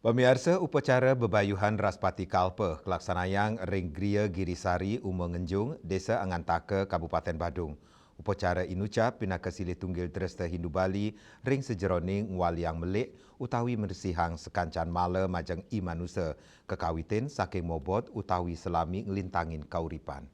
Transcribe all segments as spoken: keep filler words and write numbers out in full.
Pamiarsa, upacara bebayuhan Wrespati Kalpa kalaksanayang ring Griya Girisari, Uma Ngenjung, Desa Angantaka, Kabupaten Badung. Upacara inucap pinaka silih tunggil dresta Hindu Bali ring sajeroning ngwaliang melik utawi mresihang sakancan mala majeng i manusa, kakawitin saking mobot utawi salami nglintangin kauripan.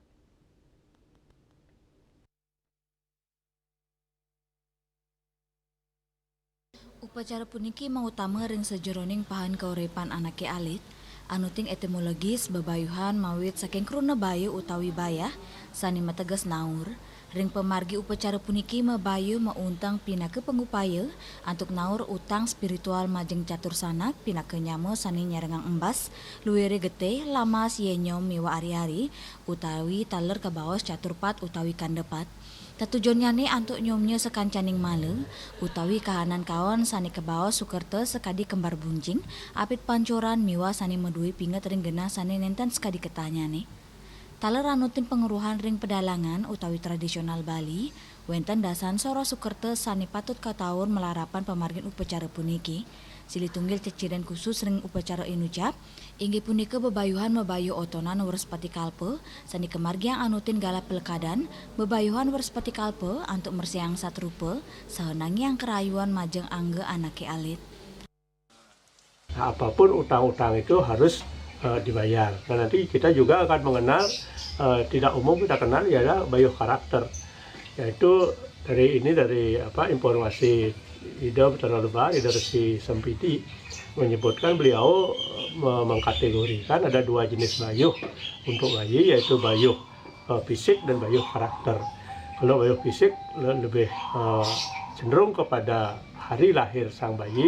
Upacara puniki mautama ring sajeroning pahan kauripan anake alit, anutin etimologis bebayuhan mawit saking kruna bayu utawi bayah, sane mateges naur. Ring pamargi upacara puniki mabayuh maunteng pinaka pangupaya antuk naur utang spiritual majeng catur sanak pinaka nyama sane nyerengang embas, luire getih, lamas, yenyom miwah ari-ari, utawi taler kabaos catur pat utawi kanda pat. Tetujonnyane antuk nyomnya sakancaning mala, utawi kahanan kaon sane kabaos sukerta sakadi kembar bunjing, apit pancoran miwah sane madue pinget ring genah sane nenten sakadi ketahnyane. Taler anutin pangruhan ring pedalangan utawi tradisional Bali, wenten dasan soroh sukerta sane patut kataur malarapan pamargin upacara puniki. Silih tunggil ceciren khusus ring upacara inucap, inggih punika bebayuhan mabayuh otonan Wrespati Kalpa, sane kamargiang anutin galah pelekadan, bebayuhan Wrespati Kalpa antuk mresihang satrupa, saha nangiang karayuan majeng angga anake alit. Nah, apapun utang-utang itu harus, eh, dibayar. Dan nanti kita juga akan mengenal, eh, tidak umum kita kenal ialah bayuh karakter. Yaitu dari ini, dari apa, informasi Ida Betara Lebar, Ida Resi Sempidi menyebutkan, beliau, eh, me-, mengkategorikan ada dua jenis bayuh untuk bayi, yaitu bayuh, eh, fisik dan bayuh karakter. Kalau bayuh fisik le-, lebih, eh, cenderung kepada hari lahir sang bayi,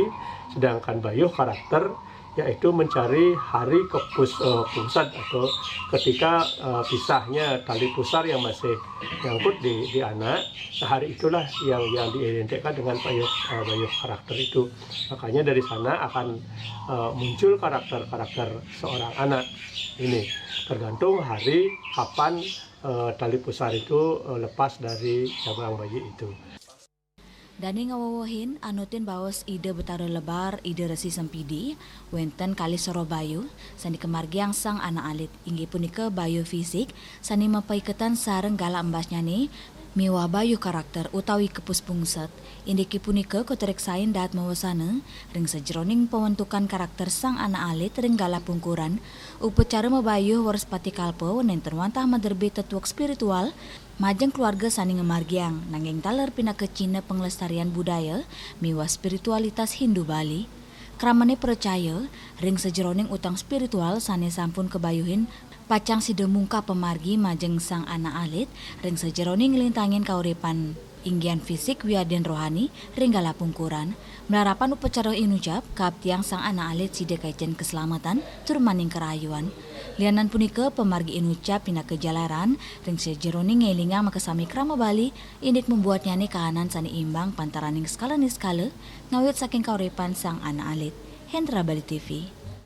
sedangkan bayuh karakter yaitu mencari hari kepus-, eh, pusat atau ketika, eh, pisahnya tali pusar yang masih nyangkut di, di anak. Nah, hari itulah yang, yang diidentikan dengan bayuh, eh, bayuh karakter itu. Makanya dari sana akan, eh, muncul karakter-karakter seorang anak ini, tergantung hari kapan, eh, tali pusar itu, eh, lepas dari cabang bayi itu. Dane ngawewehin, anutin baos Ida Betara Lebar, Ida Resi Sempidi, wenten kalih soroh bayuh sane kamargiang sang anak alit, inggih punika bayuh fisik sane mapaiketan sareng galah embasnyane, miwah bayuh karakter utawi kepus pungset. Indike punika katureksain dahat mawasana ring sajeroning pawentukan karakter sang anak alit ring galah pungkuran. Upacara mabayuh Wrespati Kalpa nenten wantah madrebih tetuek spiritual majeng keluarga sane ngamargiang, nanging taler pinaka cihna panglestarian budaya miwah spiritualitas Hindu Bali. Kramane pracaya, ring sajeroning utang spiritual sane sampun kabayuhin, pacang sida mungkah pamargi majeng sang anak alit ring sajeroning nglintangin kauripan inggihan fisik wiadin rohani ring galah pungkuran. Malarapan upacara inucap, kaaptiang sang anak alit sida kaican kaslametan tur maning karayuan. Lianan punika, pamargi inucap pinaka jalaran ring sajeroning ngelingang makasami krama Bali, indik mabuatnyane kahanan sane imbang pantaraning skala niskala, ngawit saking kauripan sang anak alit. Hendra Bali T V.